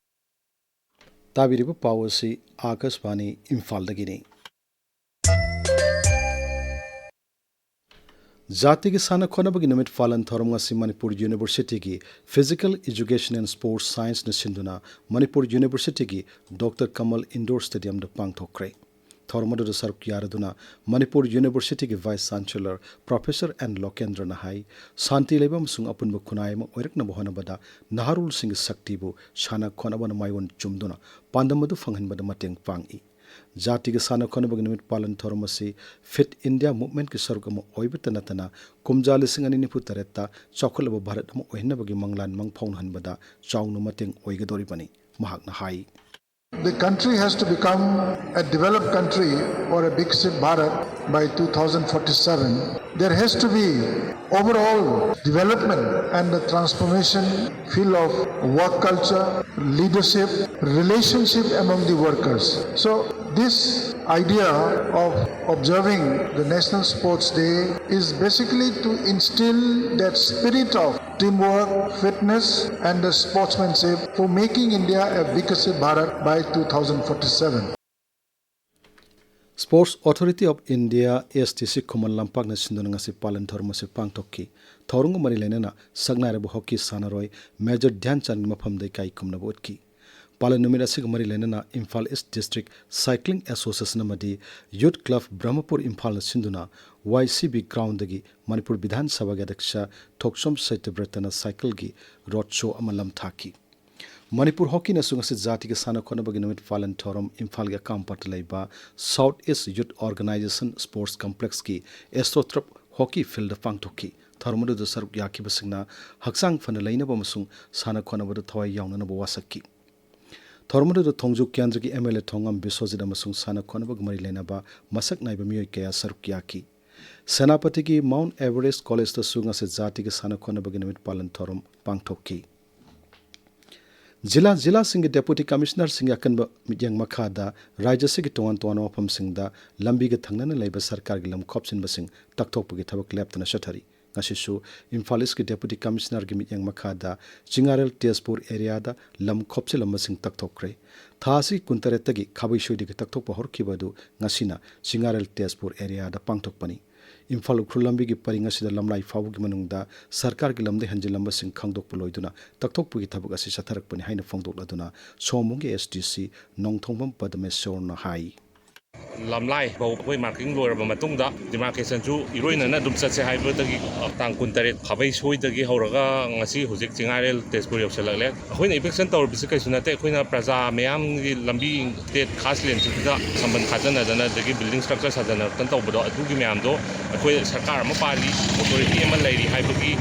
ꯇꯥꯕꯤꯔꯤꯕ ꯄꯥꯎ ꯑꯁꯤ ꯑꯥꯀꯥꯁꯕꯥꯅꯤ ꯏꯝꯐꯥꯜꯗꯒꯤꯅꯤ꯫ ꯖꯥꯇꯤꯒꯤ ꯁꯥꯟꯅ ꯈꯣꯠꯅꯕꯒꯤ ꯅꯨꯃꯤꯠ ꯄꯥꯂꯟ ꯊꯧꯔꯝ ꯑꯁꯤ ꯃꯅꯤꯄꯨꯔ ꯌꯨꯅꯤꯚꯔꯁꯤꯇꯤꯒꯤ Physical Education and Sports Scienceꯅ ꯁꯤꯟꯗꯨꯅ ꯃꯅꯤꯄꯨꯔ ꯌꯨꯅꯤꯚꯔꯁꯤꯇꯤꯒꯤ ꯗꯣꯛꯇꯔ ꯀꯃꯜ ꯏꯟꯗꯣꯔ ꯁ꯭ꯇꯦꯗꯤꯌꯝꯗ ꯄꯥꯡꯊꯣꯛꯈ꯭ꯔꯦ꯫ ꯊꯧꯔꯝ ꯑꯗꯨꯗ ꯁꯔꯨꯛ ꯌꯥꯔꯗꯨꯅ ꯃꯅꯤꯄꯨꯔ ꯌꯨꯅꯤꯚꯔꯁꯤꯇꯤꯒꯤ ꯚꯥꯏꯁ ꯆꯥꯟꯁꯦꯂꯔ ꯄ꯭ꯔꯣꯐꯦꯁꯔ ꯑꯦꯟ ꯂꯣꯀꯦꯟꯗ꯭ꯔꯅ ꯍꯥꯏ, ꯁꯥꯟꯇꯤ ꯂꯩꯕ ꯑꯃꯁꯨꯡ ꯑꯄꯨꯟꯕ ꯈꯨꯟꯅꯥꯏ ꯑꯃ ꯑꯣꯏꯔꯛꯅꯕ ꯍꯣꯠꯅꯕꯗ ꯅꯍꯥꯔꯣꯜꯁꯤꯡꯒꯤ ꯁꯛꯇꯤꯕꯨ ꯁꯥꯟꯅ ꯈꯣꯠꯅꯕꯅ ꯃꯥꯏꯑꯣꯟ ꯆꯨꯝꯗꯨꯅ ꯄꯥꯟꯗꯝ ꯑꯗꯨ ꯐꯪꯍꯟꯕꯗ ꯃꯇꯦꯡ ꯄꯥꯡꯏ꯫ ꯖꯥꯇꯤꯒꯤ ꯁꯥꯟꯅ ꯈꯣꯠꯅꯕꯒꯤ ꯅꯨꯃꯤꯠ ꯄꯥꯂꯟ ꯊꯧꯔꯝ ꯑꯁꯤ ꯐꯤꯠ ꯏꯟꯗꯤꯌꯥ ꯃꯨꯚꯃꯦꯟꯠꯀꯤ ꯁꯔꯨꯛ ꯑꯃ ꯑꯣꯏꯕꯇ ꯅꯠꯇꯅ ꯀꯨꯝꯖꯥ ꯂꯤꯁꯤꯡ ꯑꯅꯤ ꯅꯤꯐꯨ ꯇꯔꯦꯠꯇ ꯆꯥꯎꯈꯠꯂꯕ ꯚꯥꯔꯠ ꯑꯃ ꯑꯣꯏꯍꯟꯅꯕꯒꯤ ꯃꯪꯂꯥꯟ ꯃꯪꯐꯥꯎꯅꯍꯟꯕꯗ ꯆꯥꯎꯅ ꯃꯇꯦꯡ ꯑꯣꯏꯒꯗꯧꯔꯤꯕꯅꯤ, ꯃꯍꯥꯛꯅ ꯍꯥꯏ꯫ The country has to become a developed country or a Viksit Bharat by two thousand forty-seven. There has to be overall development and the transformation field of work culture, leadership, relationship among the workers. So this idea of observing the National Sports Day is basically to instill that spirit of teamwork, fitness, and the sportsmanship for making India a Viksit Bharat by two thousand forty-seven. Sports Authority of India, S T C, ꯈꯨꯃꯟ ꯂꯝꯄꯥꯛꯅ ꯁꯤꯟꯗꯨꯅ ꯉꯁꯤ ꯄꯥꯂꯟ ꯊꯧꯔꯝ ꯑꯁꯤ ꯄꯥꯡꯊꯣꯛꯈꯤ꯫ ꯊꯧꯔꯝꯒ ꯃꯔꯤ ꯂꯩꯅꯅ ꯁꯛꯅꯥꯏꯔꯕ hockey ꯁꯥꯟꯅꯔꯣꯏ ꯃꯦꯖꯔ ꯙ꯭ꯌꯥꯟ ꯆꯥꯟꯒꯤ ꯃꯐꯝꯗ ꯏꯀꯥꯏ ꯈꯨꯝꯅꯕ ꯎꯠꯈꯤ꯫ ꯄꯥꯂꯟ ꯅꯨꯃꯤꯠ ꯑꯁꯤꯒ ꯃꯔꯤ ꯂꯩꯅꯅ ꯏꯝꯐꯥꯜ ꯏꯁ ꯗꯤꯁꯇ꯭ꯔꯤꯛ ꯁꯥꯏꯀ꯭ꯂꯤꯡ ꯑꯦꯁꯣꯁꯤꯌꯦꯁꯟ ꯑꯃꯗꯤ ꯌꯨꯠ ꯀ꯭ꯂꯕ ꯕ꯭ꯔꯍꯃꯄꯨꯔ ꯏꯝꯐꯥꯜꯅ ꯁꯤꯟꯗꯨꯅ ꯋꯥꯏ ꯁꯤ ꯕꯤ ꯒ꯭ꯔꯥꯎꯟꯗꯒꯤ ꯃꯅꯤꯄꯨꯔ ꯕꯤꯙꯥꯟ ꯁꯚꯥꯒꯤ ꯑꯗ꯭ꯌꯛꯁ ꯊꯣꯛꯆꯣꯝ ꯁꯇ꯭ꯌꯕ꯭ꯔꯇꯅ ꯁꯥꯏꯀꯜꯒꯤ ꯔꯣꯗ ꯁꯣ ꯑꯃ ꯂꯝꯊꯥꯈꯤ꯫ ꯃꯅꯤꯄꯨꯔ ꯍꯣꯀꯤꯅꯁꯨ ꯉꯁꯤ ꯖꯥꯇꯤꯒꯤ ꯁꯥꯟꯅ ꯈꯣꯠꯅꯕꯒꯤ ꯅꯨꯃꯤꯠ ꯄꯥꯂꯟ ꯊꯧꯔꯝ ꯏꯝꯐꯥꯜꯒꯤ ꯑꯀꯥꯝꯄꯥꯠꯇ ꯂꯩꯕ ꯁꯥꯎꯠ ꯏꯁ ꯌꯨꯠ ꯑꯣꯔꯒꯅꯥꯏꯖꯦꯁꯟ ꯁ꯭ꯄꯣꯔꯠꯁ ꯀꯝꯄ꯭ꯂꯦꯛꯁꯀꯤ ꯑꯦꯁꯇ꯭ꯔꯣꯇ꯭ꯔꯞ ꯍꯣꯀꯤ ꯐꯤꯜꯗ ꯄꯥꯡꯊꯣꯛꯈꯤ꯫ ꯊꯧꯔꯝ ꯑꯗꯨꯗ ꯁꯔꯨꯛ ꯌꯥꯈꯤꯕꯁꯤꯡꯅ ꯍꯛꯆꯥꯡ ꯐꯅ ꯂꯩꯅꯕ ꯑꯃꯁꯨꯡ ꯁꯥꯟꯅ ꯈꯣꯠꯅꯕꯗ ꯊꯋꯥꯏ ꯌꯥꯎꯅꯅꯕ ꯋꯥꯁꯛꯈꯤ꯫ ꯊꯧꯔꯝ ꯑꯗꯨꯗ ꯊꯣꯡꯖꯨ ꯀꯦꯟꯗ꯭ꯔꯒꯤ ꯑꯦꯝ ꯑꯦꯜ ꯑꯦ ꯊꯣꯉꯝ ꯕꯤꯁ꯭ꯋꯖꯤꯠ ꯑꯃꯁꯨꯡ ꯁꯥꯟꯅ ꯈꯣꯠꯅꯕꯒ ꯃꯔꯤ ꯂꯩꯅꯕ ꯃꯁꯛ ꯅꯥꯏꯕ ꯃꯤꯑꯣꯏ ꯀꯌꯥ ꯁꯔꯨꯛ ꯌꯥꯈꯤ꯫ ꯁꯦꯅꯥꯄꯇꯤꯒꯤ ꯃꯥꯎꯟꯠ ꯑꯦꯚꯔꯦꯁ꯭ꯠ ꯀꯣꯂꯦꯖꯇꯁꯨ ꯉꯁꯤ ꯖꯥꯇꯤꯒꯤ ꯁꯥꯟꯅ ꯈꯣꯠꯅꯕꯒꯤ ꯅꯨꯃꯤꯠ ꯄꯥꯂꯟ ꯊꯧꯔꯝ ꯄꯥꯡꯊꯣꯛꯈꯤ꯫ ꯖꯤꯂꯥ ꯖꯤꯂꯥꯁꯤꯡꯒꯤ ꯗꯦꯄꯨꯇꯤ ꯀꯃꯤꯁꯅꯔꯁꯤꯡꯒꯤ ꯑꯀꯟꯕ ꯃꯤꯠꯌꯦꯡ ꯃꯈꯥꯗ ꯔꯥꯖ꯭ꯌ ꯑꯁꯤꯒꯤ ꯇꯣꯉꯥꯟ ꯇꯣꯉꯥꯟꯕ ꯃꯐꯝꯁꯤꯡꯗ ꯂꯝꯕꯤꯒ ꯊꯪꯅꯅ ꯂꯩꯕ ꯁꯔꯀꯥꯔꯒꯤ ꯂꯝ ꯈꯣꯞꯆꯤꯟꯕꯁꯤꯡ ꯇꯛꯊꯣꯛꯄꯒꯤ ꯊꯕꯛ ꯂꯦꯞꯇꯅ ꯆꯠꯊꯔꯤ꯫ ꯉꯁꯤꯁꯨ ꯏꯝꯐꯥꯜ ꯏꯁ꯭ꯠꯀꯤ ꯗꯦꯄꯨꯇꯤ ꯀꯃꯤꯁꯅꯔꯒꯤ ꯃꯤꯠꯌꯦꯡ ꯃꯈꯥꯗ ꯆꯤꯡꯉꯥꯔꯦꯜ ꯇꯦꯖꯄꯨꯔ ꯑꯦꯔꯤꯌꯥꯗ ꯂꯝ ꯈꯣꯞꯆꯤꯜꯂꯝꯕꯁꯤꯡ ꯇꯛꯊꯣꯛꯈ꯭ꯔꯦ꯫ ꯊꯥ ꯑꯁꯤ ꯀꯨꯟꯇꯔꯦꯠꯇꯒꯤ ꯈꯥꯕꯩ ꯁꯣꯏꯗꯒꯤ ꯇꯛꯊꯣꯛꯄ ꯍꯧꯔꯛꯈꯤꯕ ꯑꯗꯨ ꯉꯁꯤꯅ ꯆꯤꯡꯉꯥꯔꯦꯜ ꯇꯦꯖꯄꯨꯔ ꯑꯦꯔꯤꯌꯥꯗ ꯄꯥꯡꯊꯣꯛꯄꯅꯤ꯫ ꯏꯝꯐꯥꯜ ꯎꯈ꯭ꯔꯨꯜ ꯂꯝꯕꯤꯒꯤ ꯄꯔꯤꯡ ꯑꯁꯤꯗ ꯂꯝꯂꯥꯏ ꯐꯥꯎꯕꯒꯤ ꯃꯅꯨꯡꯗ ꯁꯔꯀꯥꯔꯒꯤ ꯂꯝꯗ ꯍꯦꯟꯖꯤꯜꯂꯝꯕꯁꯤꯡ ꯈꯪꯗꯣꯛꯄ ꯂꯣꯏꯗꯨꯅ ꯇꯛꯊꯣꯛꯄꯒꯤ ꯊꯕꯛ ꯑꯁꯤ ꯆꯠꯊꯔꯛꯄꯅꯤ ꯍꯥꯏꯅ ꯐꯣꯡꯗꯣꯛꯂꯗꯨꯅ ꯁꯣꯝꯕꯨꯡꯒꯤ ꯑꯦꯁ ꯗꯤ ꯁꯤ ꯅꯣꯡꯊꯣꯡꯕꯝ ꯄꯗꯃꯦꯁꯣꯔꯅ ꯍꯥꯏ꯫ ꯂꯝꯂꯥꯏ ꯐꯥꯎ ꯑꯩꯈꯣꯏ ꯃꯥꯔꯀꯤꯡ ꯂꯣꯏꯔꯕ ꯃꯇꯨꯡꯗ ꯗꯤꯃꯥꯔꯀꯦꯁꯟꯁꯨ ꯏꯔꯣꯏꯅꯅ ꯑꯗꯨꯝ ꯆꯠꯁꯦ ꯍꯥꯏꯕꯗꯒꯤ, ꯑ, ꯇꯥꯡ ꯀꯨꯟꯇꯔꯦꯠ ꯈꯥꯕꯩ ꯁꯣꯏꯗꯒꯤ ꯍꯧꯔꯒ ꯉꯁꯤ ꯍꯧꯖꯤꯛ ꯆꯤꯡꯉꯥꯔꯦꯜ ꯇꯦꯖꯄꯨꯔ ꯌꯧꯁꯤꯜꯂꯛꯂꯦ꯫ ꯑꯩꯈꯣꯏꯅ ꯏꯚꯤꯛꯁꯟ ꯇꯧꯔꯤꯕꯁꯤ ꯀꯩꯁꯨ ꯅꯠꯇꯦ, ꯑꯩꯈꯣꯏꯅ ꯄ꯭ꯔꯖꯥ ꯃꯤꯌꯥꯝꯒꯤ ꯂꯝꯕꯤ ꯇꯦꯠ ꯈꯥꯁ ꯂꯦꯟꯁꯤꯡꯁꯤꯗ ꯁꯝꯕꯟ ꯈꯥꯖꯤꯟꯅꯗꯅ ꯑꯗꯒꯤ ꯕꯤꯜꯗꯤꯡ ꯁ꯭ꯇ꯭ꯔꯛꯆꯔ ꯁꯥꯖꯟꯅꯔꯛꯇꯅ ꯇꯧꯕꯗꯣ, ꯑꯗꯨꯒꯤ ꯃꯌꯥꯝꯗꯣ ꯑꯩꯈꯣꯏ ꯁꯔꯀꯥꯔ ꯑꯃ ꯄꯥꯜꯂꯤ, ꯑꯣꯊꯣꯔꯤꯇꯤ ꯑꯃ ꯂꯩꯔꯤ ꯍꯥꯏꯕꯒꯤ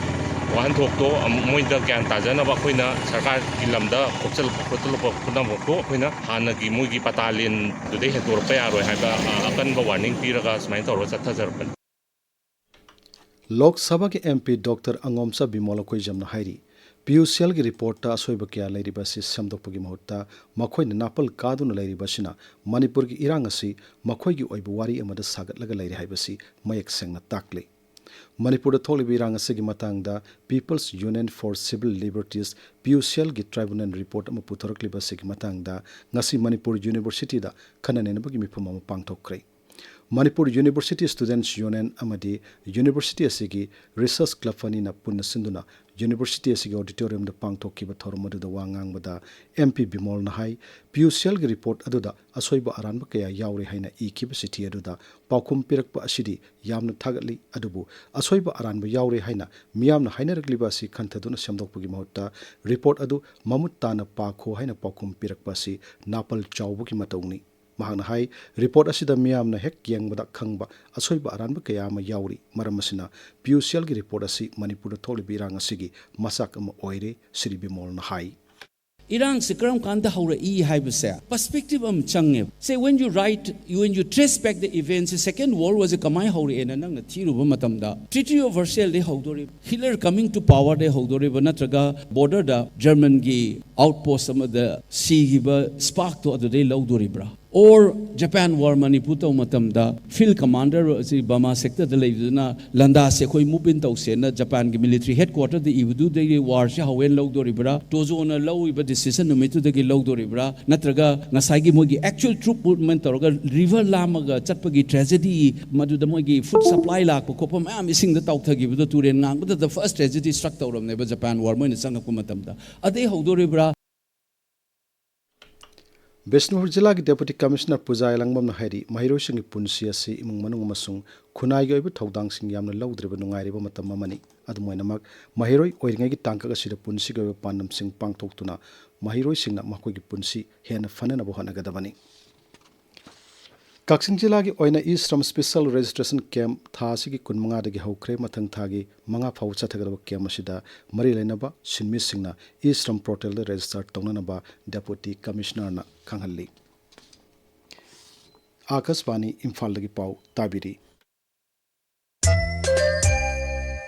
ꯋꯥꯍꯟꯊꯣꯛꯇꯣ ꯑꯃꯨꯛ ꯃꯣꯏꯗ ꯒ꯭ꯌꯥꯟ ꯇꯥꯖꯅꯕ ꯑꯩꯈꯣꯏꯅ ꯁꯔꯀꯥꯔꯒꯤ ꯂꯝꯗ ꯈꯣꯞꯆꯜꯂꯛꯄ ꯈꯣꯠꯆꯜꯂꯛꯄ ꯄꯨꯝꯅꯃꯛꯇꯣ ꯑꯩꯈꯣꯏꯅ ꯍꯥꯟꯅꯒꯤ ꯃꯣꯏꯒꯤ ꯄꯇꯥ ꯂꯦꯟꯗꯨꯗꯩ ꯍꯦꯟꯗꯣꯔꯛꯄ ꯌꯥꯔꯣꯏ ꯍꯥꯏꯕ, ꯑ, ꯑꯀꯟꯕ ꯋꯥꯔꯅꯤꯡ ꯄꯤꯔꯒ ꯁꯨꯃꯥꯏꯅ ꯇꯧꯔꯒ ꯆꯠꯊꯖꯔꯛꯄꯅꯤ꯫ ꯂꯣꯛ ꯁꯚꯥꯒꯤ ꯑꯦꯝ ꯄꯤ ꯗꯣꯛꯇꯔ ꯑꯉꯣꯝꯆꯥ ꯕꯤꯃꯣꯜ ꯑꯩꯈꯣꯏꯖꯝꯅ ꯍꯥꯏꯔꯤ, ꯄꯤ ꯌꯨ ꯁꯤ ꯑꯦꯜꯒꯤ ꯔꯤꯄꯣꯔꯠꯇ ꯑꯁꯣꯏꯕ ꯀꯌꯥ ꯂꯩꯔꯤꯕ ꯑꯁꯤ ꯁꯦꯝꯗꯣꯛꯄꯒꯤ ꯃꯍꯨꯠꯇ ꯃꯈꯣꯏꯅ ꯅꯥꯄꯜ ꯀꯥꯗꯨꯅ ꯂꯩꯔꯤꯕ ꯑꯁꯤꯅ ꯃꯅꯤꯄꯨꯔꯒꯤ ꯏꯔꯥꯡ ꯑꯁꯤ ꯃꯈꯣꯏꯒꯤ ꯑꯣꯏꯕ ꯋꯥꯔꯤ ꯑꯃꯗ ꯁꯥꯒꯠꯂꯒ ꯂꯩꯔꯦ ꯍꯥꯏꯕꯁꯤ ꯃꯌꯦꯛ ꯁꯦꯡꯅ ꯇꯥꯛꯂꯤ꯫ ꯃꯅꯤꯄꯨꯔꯗ ꯊꯣꯛꯂꯤꯕ ꯏꯔꯥꯡ ꯑꯁꯤꯒꯤ ꯃꯇꯥꯡꯗ People's Union for Civil Liberties, P U C ꯑꯦꯜꯒꯤ ꯇ꯭ꯔꯥꯏꯕꯨꯅꯦꯜ ꯔꯤꯄꯣꯔꯠ ꯑꯃ ꯄꯨꯊꯣꯔꯛꯂꯤꯕ ꯑꯁꯤꯒꯤ ꯃꯇꯥꯡꯗ ꯉꯁꯤ ꯃꯅꯤꯄꯨꯔ ꯌꯨꯅꯤꯚꯔꯁꯤꯇꯤꯗ ꯈꯟꯅ ꯅꯩꯅꯕꯒꯤ ꯃꯤꯐꯝ ꯑꯃ ꯄꯥꯡꯊꯣꯛꯈ꯭ꯔꯦ꯫ ꯃꯅꯤꯄꯨꯔ ꯌꯨꯅꯤꯚꯔꯁꯤꯇꯤ ꯁ꯭ꯇꯨꯗꯦꯟꯠꯁ ꯌꯨꯅꯤꯌꯟ ꯑꯃꯗꯤ ꯌꯨꯅꯤꯚꯔꯁꯤꯇꯤ ꯑꯁꯤꯒꯤ ꯔꯤꯁꯔꯆ ꯀ꯭ꯂꯕ ꯑꯅꯤꯅ ꯄꯨꯟꯅ ꯁꯤꯟꯗꯨꯅ ꯌꯨꯅꯤꯚꯔꯁꯤꯇꯤ ꯑꯁꯤꯒꯤ ꯑꯣꯗꯤꯇꯣꯔꯤꯌꯝꯗ ꯄꯥꯡꯊꯣꯛꯈꯤꯕ ꯊꯧꯔꯝ ꯑꯗꯨꯗ ꯋꯥ ꯉꯥꯡꯕꯗ ꯑꯦꯝ ꯄꯤ ꯕꯤꯃꯣꯜꯅ ꯍꯥꯏ, ꯄꯤ ꯌꯨ ꯁꯤ ꯑꯦꯜꯒꯤ ꯔꯤꯄꯣꯔꯠ ꯑꯗꯨꯗ ꯑꯁꯣꯏꯕ ꯑꯔꯥꯟꯕ ꯀꯌꯥ ꯌꯥꯎꯔꯦ ꯍꯥꯏꯅ ꯏꯈꯤꯕ ꯆꯤꯊꯤ ꯑꯗꯨꯗ ꯄꯥꯎꯈꯨꯝ ꯄꯤꯔꯛꯄ ꯑꯁꯤꯗꯤ ꯌꯥꯝꯅ ꯊꯥꯒꯠꯂꯤ, ꯑꯗꯨꯕꯨ ꯑꯁꯣꯏꯕ ꯑꯔꯥꯟꯕ ꯌꯥꯎꯔꯦ ꯍꯥꯏꯅ ꯃꯤꯌꯥꯝꯅ ꯍꯥꯏꯅꯔꯛꯂꯤꯕ ꯑꯁꯤ ꯈꯟꯊꯗꯨꯅ ꯁꯦꯝꯗꯣꯛꯄꯒꯤ ꯃꯍꯨꯠꯇ ꯔꯤꯄꯣꯔꯠ ꯑꯗꯨ ꯃꯃꯨꯠ ꯇꯥꯅ ꯄꯥꯈꯣ ꯍꯥꯏꯅ ꯄꯥꯎꯈꯨꯝ ꯄꯤꯔꯛꯄ ꯑꯁꯤ ꯅꯥꯄꯜ ꯆꯥꯎꯕꯒꯤ ꯃꯇꯧꯅꯤ꯫ ꯃꯍꯥꯛꯅ ꯍꯥꯏ, ꯔꯤꯄꯣꯔꯠ ꯑꯁꯤꯗ ꯃꯤꯌꯥꯝꯅ ꯍꯦꯛ ꯌꯦꯡꯕꯗ ꯈꯪꯕ ꯑꯁꯣꯏꯕ ꯑꯔꯥꯟꯕ ꯀꯌꯥ ꯑꯃ ꯌꯥꯎꯔꯤ꯫ ꯃꯔꯝ ꯑꯁꯤꯅ ꯄꯤ ꯌꯨ ꯁꯤ ꯑꯦꯜꯒꯤ ꯔꯤꯄꯣꯔꯠ ꯑꯁꯤ ꯃꯅꯤꯄꯨꯔꯗ ꯊꯣꯛꯂꯤꯕ ꯏꯔꯥꯡ ꯑꯁꯤꯒꯤ ꯃꯆꯥꯛ ꯑꯃ ꯑꯣꯏꯔꯦ, ꯁ꯭ꯔꯤ ꯕꯤꯃꯣꯜꯅ ꯍꯥꯏ꯫ ꯏꯔꯥꯡꯁꯤ ꯀꯔꯝ ꯀꯥꯟꯗ ꯍꯧꯔꯛꯏ ꯍꯥꯏꯕꯁꯦ ꯄꯔꯁꯄꯦꯛꯇꯤꯚ ꯑꯃ ꯆꯪꯉꯦꯕ꯫ Say, when you write, when you trace back the events, Second World War ꯁꯦ ꯀꯃꯥꯏꯅ ꯍꯧꯔꯛꯑꯦꯅ ꯅꯪꯅ ꯊꯤꯔꯨꯕ ꯃꯇꯝꯗ, Treaty of Versaillesꯗꯩ ꯍꯧꯗꯣꯔꯤꯕ, Hitler coming to powerꯗꯩ ꯍꯧꯗꯣꯔꯤꯕ, ꯅꯠꯇ꯭ꯔꯒ ꯕꯣꯔꯗꯔꯗ ꯖꯔꯃꯟꯒꯤ ꯑꯥꯎꯠꯄꯣꯁ ꯑꯃꯗ ꯁꯤꯈꯤꯕ ꯁ꯭ꯄꯥꯛꯇꯣ ꯑꯗꯨꯗꯩ ꯂꯧꯗꯣꯔꯤꯕ꯭ꯔꯥ? Or Japan War ꯃꯅꯤꯄꯨꯔ ꯇꯧꯕ ꯃꯇꯝꯗ field commander ꯑꯁꯤ ꯕꯔꯃꯥ ꯁꯦꯛꯇꯔꯗ ꯂꯩꯕꯗꯨꯅ ꯂꯟꯗꯥꯁꯦ ꯑꯩꯈꯣꯏ move in ꯇꯧꯁꯦꯅ ꯖꯄꯥꯟꯒꯤ military headquarterꯗ ꯏꯕꯗꯨꯗꯒꯤ warꯁꯦ ꯍꯧꯋꯦꯅ ꯂꯧꯗꯣꯔꯤꯕ꯭ꯔꯥ? ꯇꯣꯖꯣꯅ ꯂꯧꯔꯤꯕ decision ꯅꯨꯃꯤꯠꯇꯨꯗꯒꯤ ꯂꯧꯗꯣꯔꯤꯕ꯭ꯔꯥ? ꯅꯠꯇ꯭ꯔꯒ ꯉꯁꯥꯏꯒꯤ ꯃꯣꯏꯒꯤ actual troop movement ꯇꯧꯔꯒ river ꯂꯥꯝꯃꯒ ꯆꯠꯄꯒꯤ tragedy, ꯃꯗꯨꯗ ꯃꯣꯏꯒꯤ food supply ꯂꯥꯛꯄ ꯈꯣꯠꯄ ꯃꯌꯥꯝ ꯏꯁꯤꯡꯗ ꯇꯥꯎꯊꯈꯤꯕꯗꯣ, ꯇꯨꯔꯦꯟ ꯉꯥꯡꯕꯗ the first tragedy struck ꯇꯧꯔꯝꯅꯦꯕ Japan War ꯃꯣꯏꯅ ꯆꯪꯉꯛꯄ ꯃꯇꯝꯗ꯫ ꯑꯗꯩ ꯍꯧꯗꯣꯔꯤꯕ꯭ꯔꯥ? ꯕꯤꯁꯅꯨꯄꯨꯔ ꯖꯤꯂꯥꯒꯤ Deputy Commissioner ꯄꯨꯖꯥ ꯏꯂꯪꯕꯝꯅ ꯍꯥꯏꯔꯤ, ꯃꯍꯩꯔꯣꯏꯁꯤꯡꯒꯤ ꯄꯨꯟꯁꯤ ꯑꯁꯤ ꯏꯃꯨꯡ ꯃꯅꯨꯡ ꯑꯃꯁꯨꯡ ꯈꯨꯟꯅꯥꯏꯒꯤ ꯑꯣꯏꯕ ꯊꯧꯗꯥꯡꯁꯤꯡ ꯌꯥꯝꯅ ꯂꯧꯗ꯭ꯔꯤꯕ ꯅꯨꯡꯉꯥꯏꯔꯤꯕ ꯃꯇꯝ ꯑꯃꯅꯤ꯫ ꯑꯗꯨꯝ ꯑꯣꯏꯅꯃꯛ, ꯃꯍꯩꯔꯣꯏ ꯑꯣꯏꯔꯤꯉꯩꯒꯤ ꯇꯥꯡꯀꯛ ꯑꯁꯤꯗ ꯄꯨꯟꯁꯤꯒꯤ ꯑꯣꯏꯕ ꯄꯥꯟꯗꯝꯁꯤꯡ ꯄꯥꯡꯊꯣꯛꯇꯨꯅ ꯃꯍꯩꯔꯣꯏꯁꯤꯡꯅ ꯃꯈꯣꯏꯒꯤ ꯄꯨꯟꯁꯤ ꯍꯦꯟꯅ ꯐꯅꯅꯕ ꯍꯣꯠꯅꯒꯗꯕꯅꯤ꯫ ꯀꯛꯆꯤꯡ ꯖꯤꯂꯥꯒꯤ ꯑꯣꯏꯅ ꯏ ꯁ꯭ꯔꯝ ꯁ꯭ꯄꯦꯁꯦꯜ ꯔꯦꯖꯤꯁꯇ꯭ꯔꯦꯁꯟ ꯀꯦꯝꯞ ꯊꯥ ꯑꯁꯤꯒꯤ ꯀꯨꯟꯃꯉꯥꯗꯒꯤ ꯍꯧꯈ꯭ꯔꯦ꯫ ꯃꯊꯪ ꯊꯥꯒꯤ ꯃꯉꯥ ꯐꯥꯎꯕ ꯆꯠꯊꯒꯗꯕ ꯀꯦꯝꯞ ꯑꯁꯤꯗ ꯃꯔꯤ ꯂꯩꯅꯕ ꯁꯤꯟꯃꯤꯁꯤꯡꯅ ꯏ ꯁ꯭ꯔꯝ ꯄꯣꯔꯇꯦꯜꯗ ꯔꯦꯖꯤꯁꯇꯔ ꯇꯧꯅꯅꯕ ꯗꯦꯄꯨꯇꯤ ꯀꯃꯤꯁꯅꯔꯅ ꯈꯪꯍꯜꯂꯤ꯫ ꯑꯥꯀꯥꯁꯕꯥꯅꯤ ꯏꯝꯐꯥꯜꯗꯒꯤ ꯄꯥꯎ ꯇꯥꯕꯤꯔꯤ꯫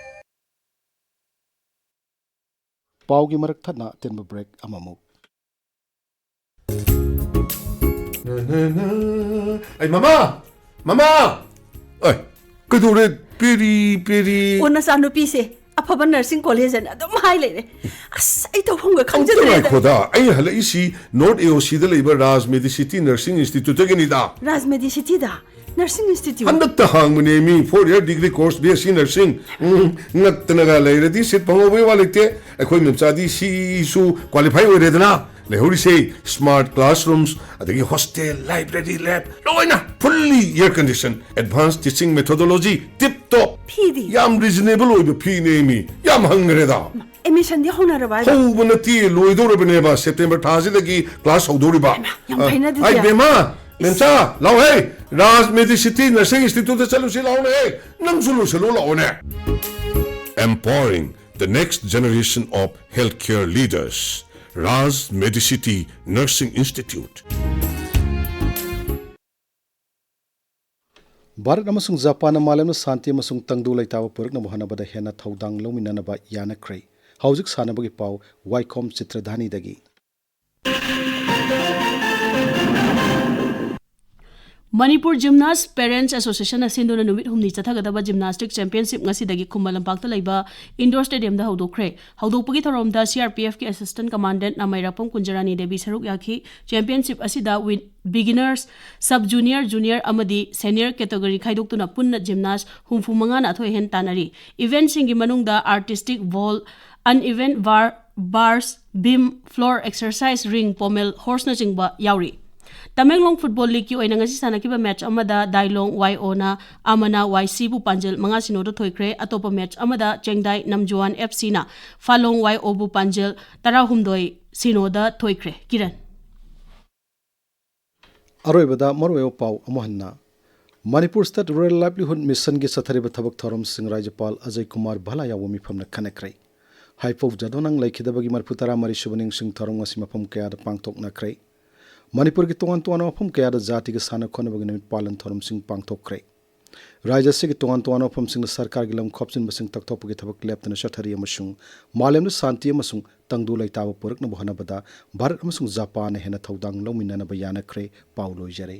ꯄꯥꯎꯒꯤ ꯃꯔꯛ ꯊꯠꯅ ꯑꯇꯦꯟꯕ ꯕ꯭ꯔꯦꯛ ꯑꯃꯃꯨꯛ꯫ ꯑꯩ, ꯃꯃꯥ! ꯃꯃꯥ! ꯑꯩ, ꯀꯩꯗꯧꯔꯦ? ꯄꯦꯔꯤ, ꯄꯦꯔꯤ꯫ ꯑꯣ, ꯅꯆꯥꯅꯨꯄꯤꯁꯦ ꯑꯐꯕ ꯅꯔꯁꯤꯡ ꯀꯣꯂꯦꯖ ꯑꯅ ꯑꯗꯨꯝ ꯍꯥꯏ ꯂꯩꯔꯦ꯫ ꯑꯁ, ꯑꯩ ꯇꯧꯐꯝꯒ ꯑꯝꯇ ꯈꯪꯖꯗ꯭ꯔꯦꯗ꯫ ꯉꯥꯏꯈꯣꯗ, ꯑꯩ ꯍꯜꯂꯛꯏꯁꯤ ꯅꯣꯔꯠ ꯑꯦ ꯑꯣ ꯁꯤꯗ ꯂꯩꯕ ꯔꯥꯖ ꯃꯦꯗꯤꯁꯤꯇꯤ ꯅꯔꯁꯤꯡ ꯏꯟꯁꯇꯤꯇ꯭ꯌꯨꯠꯇꯒꯤꯅꯤꯗ꯫ ꯔꯥꯖ ꯃꯦꯗꯤꯁꯤꯇꯤꯗ? ꯅꯔꯁꯤꯡ ꯏꯟꯁꯇꯤꯇ꯭ꯌꯨꯠ? ꯍꯟꯗꯛꯇ ꯍꯥꯡꯕꯅꯦ ꯃꯤ, four year degree course B S C nursing꯫ ꯎꯝ, ꯉꯛꯇꯅꯒ ꯂꯩꯔꯗꯤ ꯁꯤꯠ ꯐꯪꯍꯧꯕꯩ ꯋꯥ ꯂꯩꯇꯦ꯫ ꯑꯩꯈꯣꯏ ꯃꯦꯝꯆꯥꯗꯤ ꯁꯤꯁꯨ ꯀ꯭ꯋꯥꯂꯤꯐꯥꯏ ꯑꯣꯏꯔꯦꯗꯅ꯫ ꯂꯩꯍꯧꯔꯤꯁꯦ ꯁ꯭ꯃꯥꯔꯠ ꯀ꯭ꯂꯥꯁꯔꯨꯝꯁ, ꯑꯗꯒꯤ ꯍꯣꯁꯇꯦꯜ, ꯂꯥꯏꯕ꯭ꯔꯦꯔꯤ, ꯂꯦꯕ, ꯂꯣꯏꯅ fully air condition, advance teaching methodology, tip top. ꯐꯤꯗꯤ? ꯌꯥꯝ ꯔꯤꯖꯅꯦꯕꯜ ꯑꯣꯏꯕ ꯐꯤꯅꯦ ꯃꯤ, ꯌꯥꯝ ꯍꯪꯈ꯭ꯔꯦꯗ꯫ ꯑꯦꯗꯃꯤꯁꯟꯗꯤ ꯍꯧꯅꯔꯕ ꯍꯥꯏꯕ? ꯍꯧꯕ ꯅꯠꯇꯦ, ꯂꯣꯏꯗꯧꯔꯕꯅꯦꯕ, ꯁꯦꯞꯇꯦꯝꯕꯔ ꯊꯥꯁꯤꯗꯒꯤ ꯀ꯭ꯂꯥꯁ ꯍꯧꯗꯧꯔꯤꯕ꯫ ꯍꯩꯃꯥ, ꯌꯥꯝ ꯑ, ꯐꯩꯅ ꯑꯗꯨꯗꯤ꯫ ꯑꯩ ꯕꯦꯝꯃ, ꯏꯁ꯫ ꯃꯦꯝꯆꯥ, ꯂꯥꯎꯍꯦ, ꯔꯥꯖ ꯃꯦꯗꯤꯁꯤꯇꯤ ꯅꯔꯁꯤꯡ ꯏꯟꯁꯇꯤꯇ꯭ꯌꯨꯠꯇ ꯆꯠꯂꯨꯁꯤ ꯂꯥꯎꯅꯦꯍꯦ, ꯅꯪꯁꯨ ꯂꯣꯏꯁꯜꯂꯨ ꯂꯥꯛꯑꯣꯅꯦ꯫ Empowering the next generation of healthcare leaders. Raj Medicity Nursing Institute. Bharat ꯑꯃꯁꯨꯡ ꯖꯄꯥꯟꯅ ꯃꯥꯂꯦꯝꯗ ꯁꯥꯟꯇꯤ ꯑꯃꯁꯨꯡ ꯇꯪꯗꯨ ꯂꯩꯇꯥꯕ ꯄꯨꯔꯛꯅꯕ ꯍꯣꯠꯅꯕꯗ ꯍꯦꯟꯅ ꯊꯧꯗꯥꯡ ꯂꯧꯃꯤꯟꯅꯅꯕ ꯌꯥꯅꯈ꯭ꯔꯦ꯫ ꯍꯧꯖꯤꯛ ꯁꯥꯟꯅꯕꯒꯤ ꯄꯥꯎ, ꯋꯥꯏꯈꯣꯝ ꯆꯤꯇ꯭ꯔꯙꯥꯅꯤꯗꯒꯤ꯫ ꯃꯅꯤꯄꯨꯔ ꯖꯤꯝꯅꯥꯁ ꯄꯦꯔꯦꯟꯠꯁ ꯑꯦꯁꯣꯁꯤꯌꯦꯁꯟꯅ ꯁꯤꯟꯗꯨꯅ ꯅꯨꯃꯤꯠ ꯍꯨꯝꯅꯤ ꯆꯠꯊꯒꯗꯕ ꯖꯤꯝꯅꯥꯁꯇꯤꯛ ꯆꯦꯝꯄꯤꯌꯟꯁꯤꯞ ꯉꯁꯤꯗꯒꯤ ꯈꯨꯃꯟ ꯂꯝꯄꯥꯛꯇ ꯂꯩꯕ ꯏꯟꯗꯣꯔ ꯁ꯭ꯇꯦꯗꯤꯌꯝꯗ ꯍꯧꯗꯣꯛꯈ꯭ꯔꯦ꯫ ꯍꯧꯗꯣꯛꯄꯒꯤ ꯊꯧꯔꯝꯗ ꯁꯤ ꯑꯥꯔ ꯄꯤ ꯑꯦꯐꯀꯤ ꯑꯦꯁꯤꯁꯇꯦꯟꯠ ꯀꯃꯥꯟꯗꯦꯟꯠ ꯅꯥꯃꯩꯔꯥꯛꯄꯝ ꯀꯨꯟꯖꯔꯥꯅꯤ ꯗꯦꯕꯤ ꯁꯔꯨꯛ ꯌꯥꯈꯤ꯫ ꯆꯦꯝꯄꯤꯌꯟꯁꯤꯞ ꯑꯁꯤꯗ with beginners, sub junior, junior ꯑꯃꯗꯤ ꯁꯦꯅꯤꯌꯔ ꯀꯦꯇꯦꯒꯣꯔꯤ ꯈꯥꯏꯗꯣꯛꯇꯨꯅ ꯄꯨꯟꯅ ꯖꯤꯝꯅꯥꯁ ꯍꯨꯝꯐꯨ ꯃꯉꯥꯅ ꯑꯊꯣꯏ ꯑꯍꯦꯟ ꯇꯥꯟꯅꯔꯤ꯫ ꯏꯚꯦꯟꯠꯁꯤꯡꯒꯤ ꯃꯅꯨꯡꯗ artistic ball, uneven bar, bars, beam, floor exercise ring, pommel ꯍꯣꯔꯁꯅꯆꯤꯡꯕ ꯌꯥꯎꯔꯤ꯫ ꯇꯃꯦꯡꯂꯣꯡ ꯐꯨꯠꯕꯣꯜ ꯂꯤꯒꯀꯤ ꯑꯣꯏꯅ ꯉꯁꯤ ꯁꯥꯟꯅꯈꯤꯕ ꯃꯦꯠꯆ ꯑꯃꯗ ꯗꯥꯏꯂꯣꯡ ꯋꯥꯏ ꯑꯣꯅ ꯑꯃꯅ ꯋꯥꯏ ꯁꯤꯕꯨ ꯄꯥꯟꯖꯜ ꯃꯉꯥ ꯁꯤꯅꯣꯗ ꯊꯣꯏꯈ꯭ꯔꯦ꯫ ꯑꯇꯣꯞꯄ ꯃꯦꯠꯆ ꯑꯃꯗ ꯆꯦꯡꯗꯥꯏ ꯅꯝꯖꯨꯋꯥꯟ ꯑꯦꯐ ꯁꯤꯅ ꯐꯥꯂꯣꯡ ꯋꯥꯏ ꯑꯣꯕꯨ ꯄꯥꯟꯖꯜ ꯇꯔꯥꯍꯨꯝꯗꯣꯏ ꯁꯤꯅꯣꯗ ꯊꯣꯏꯈ꯭ꯔꯦ꯫ ꯀꯤꯔꯟ꯫ ꯑꯔꯣꯏꯕꯗ ꯃꯔꯨꯑꯣꯏꯕ ꯄꯥꯎ ꯑꯃꯨꯛ ꯍꯟꯅ꯫ ꯃꯅꯤꯄꯨꯔ ꯁ꯭ꯇꯦꯠ ꯔꯨꯔꯦꯜ ꯂꯥꯏꯚꯂꯤꯍꯨꯗ ꯃꯤꯁꯟꯒꯤ ꯆꯠꯊꯔꯤꯕ ꯊꯕꯛ ꯊꯧꯔꯝꯁꯤꯡ ꯔꯥꯖ꯭ꯌꯄꯥꯜ ꯑꯖꯌ ꯀꯨꯃꯥꯔ ꯚꯜꯂꯥ ꯌꯥꯎꯕ ꯃꯤꯐꯝꯅ ꯈꯟꯅꯈ꯭ꯔꯦ꯫ ꯍꯥꯏꯐꯧ ꯖꯥꯗꯣꯅꯪ ꯂꯩꯈꯤꯗꯕꯒꯤ ꯃꯔꯤꯐꯨ ꯇꯔꯥ ꯃꯔꯤ ꯁꯨꯕ ꯅꯤꯡꯁꯤꯡ ꯊꯧꯔꯝ ꯉꯁꯤ ꯃꯐꯝ ꯀꯌꯥꯗ ꯄꯥꯡꯊꯣꯛꯅꯈ꯭ꯔꯦ꯫ ꯃꯅꯤꯄꯨꯔꯒꯤ ꯇꯣꯉꯥꯟ ꯇꯣꯉꯥꯟꯕ ꯃꯐꯝ ꯀꯌꯥꯗ ꯖꯥꯇꯤꯒꯤ ꯁꯥꯟꯅ ꯈꯣꯠꯅꯕꯒꯤ ꯅꯨꯃꯤꯠ ꯄꯥꯂꯟ ꯊꯧꯔꯝꯁꯤꯡ ꯄꯥꯡꯊꯣꯛꯈ꯭ꯔꯦ꯫ ꯔꯥꯖ꯭ꯌ ꯑꯁꯤꯒꯤ ꯇꯣꯉꯥꯟ ꯇꯣꯉꯥꯟꯕ ꯃꯐꯝꯁꯤꯡꯗ ꯁꯔꯀꯥꯔꯒꯤ ꯂꯝ ꯈꯣꯞꯆꯤꯟꯕꯁꯤꯡ ꯇꯛꯊꯣꯛꯄꯒꯤ ꯊꯕꯛ ꯂꯦꯞꯇꯅ ꯆꯠꯊꯔꯤ ꯑꯃꯁꯨꯡ ꯃꯥꯂꯦꯝꯗ ꯁꯥꯟꯇꯤ ꯑꯃꯁꯨꯡ ꯇꯪꯗꯨ ꯂꯩꯇꯥꯕ ꯄꯨꯔꯛꯅꯕ ꯍꯣꯠꯅꯕꯗ ꯚꯥꯔꯠ ꯑꯃꯁꯨꯡ ꯖꯄꯥꯟꯅ ꯍꯦꯟꯅ ꯊꯧꯗꯥꯡ ꯂꯧꯃꯤꯟꯅꯅꯕ ꯌꯥꯅꯈ꯭ꯔꯦ꯫ ꯄꯥꯎ ꯂꯣꯏꯖꯔꯦ꯫